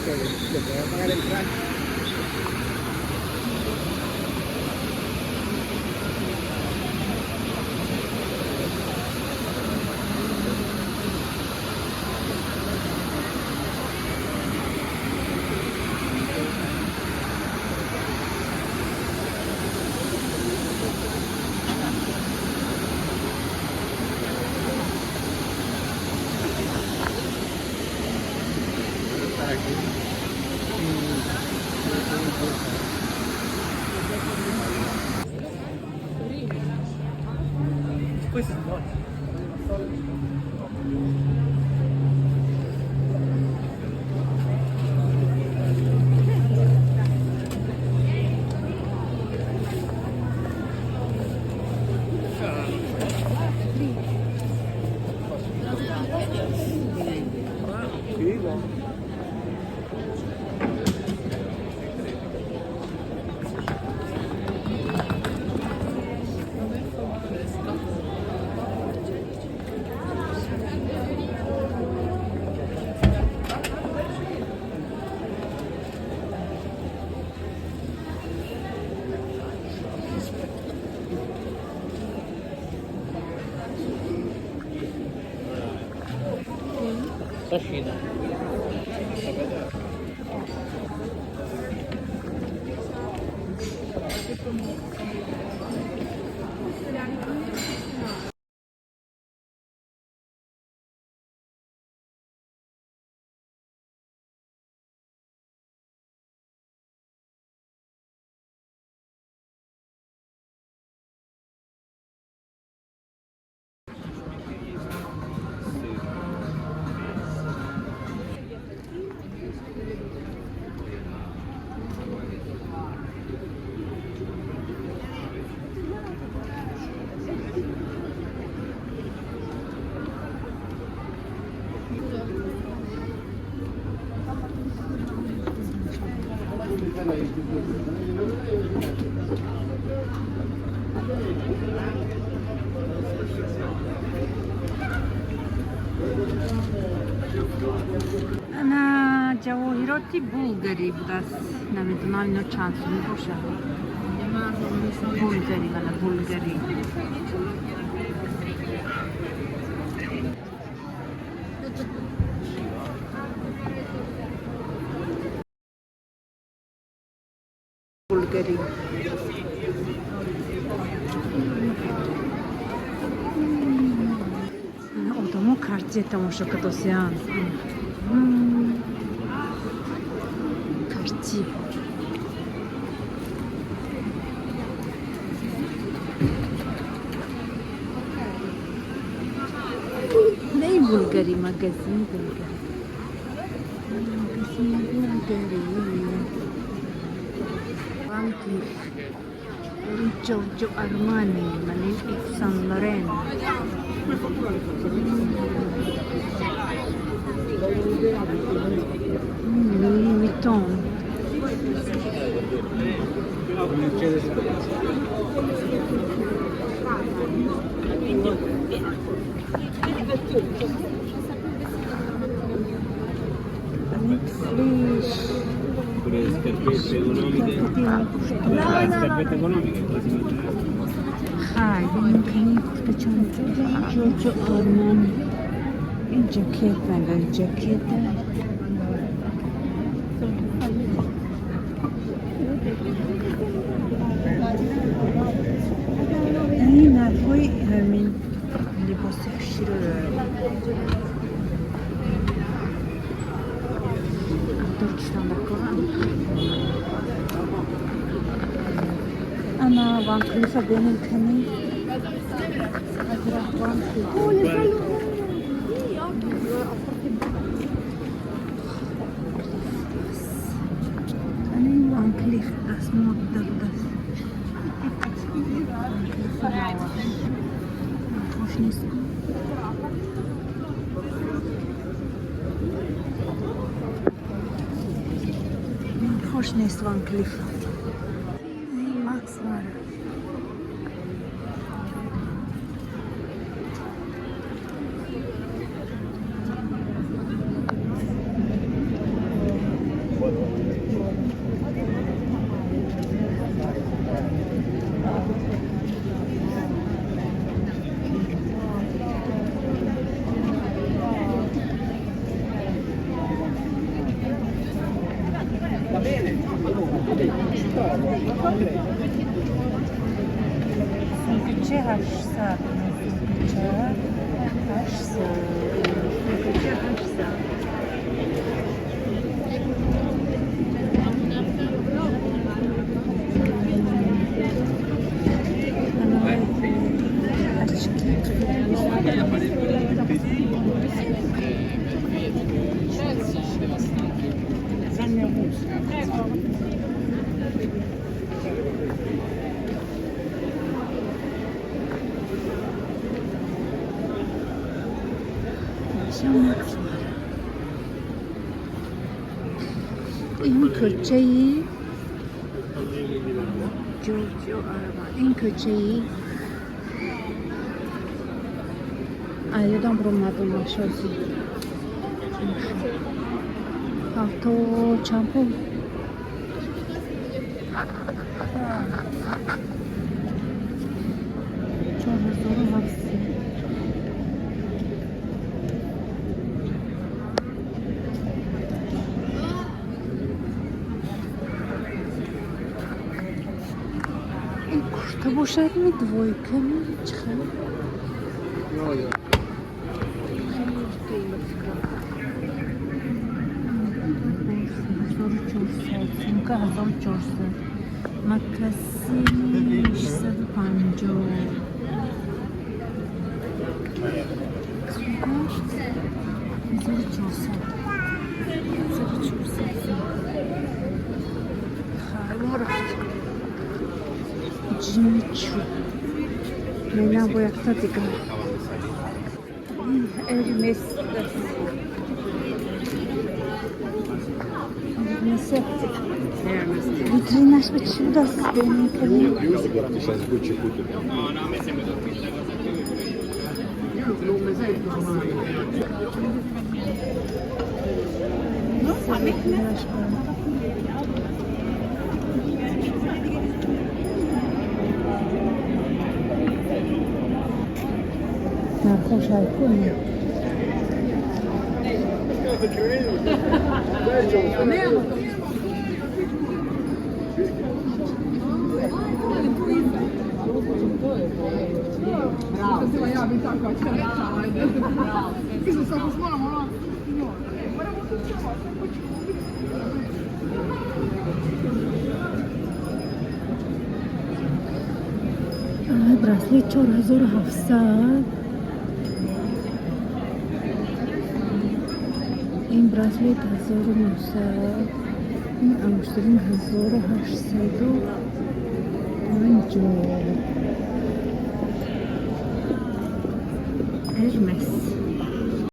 Le puedo pagar el traje. Para aquí. Sashina. Ана, ҷавоҳироти Булгари будааст. Намедонам, ино чанд сум бошад. Булгари, мана, Булгари. Булгари. Одамо Картье тамошо кардосиянд. Картье. Не, Булгари, магазин Булгари. Магазин Булгари. Van Cleef. Giorgio Armani, мана Yves Saint Laurent. Louis Vuitton. Mercedes. Fleece. Pure scarpette economiche. Le scarpette economiche quasi. Хай, бинем, кани куртачон Giorgio Armani. Ин жакет мага, жакета. Ин нархҳои ҳамин либоси хуширо дорад. Туркистон дакорам. Ана, Van Cleef бинем, кани. Van Cleef. Ани Van Cleef даст, мода будааст. Хуш нест. Хуш нест Van Cleef. Max Mara. Кӯртачи 800. Сумкача 800. Сумкача 800. Очки. Ин кӯчаи Giorgio Armani. Ин кӯчаи ёдам ромадум машози. Палто чанд пул? 4700. Ин курта бошад ми, двойка ми, чӣ хел? Куртаи, ба фикрам. 1400, сумка 1400, мокасини 650. Сумка 1400. 1400. Хай, мо рафтем. Jimmy Choo. Менам бо якта дигар. Hermes. Hermes. Витринаш ба чӣ будааст? Бенками? Сейчас Гуччи купит. No, no, a me sembra questa cosa qui. Витринаш ба. Нархош айкуни. Браслет 4700. Ин браслет 1900. Ин ангуштарин 1850. Hermes.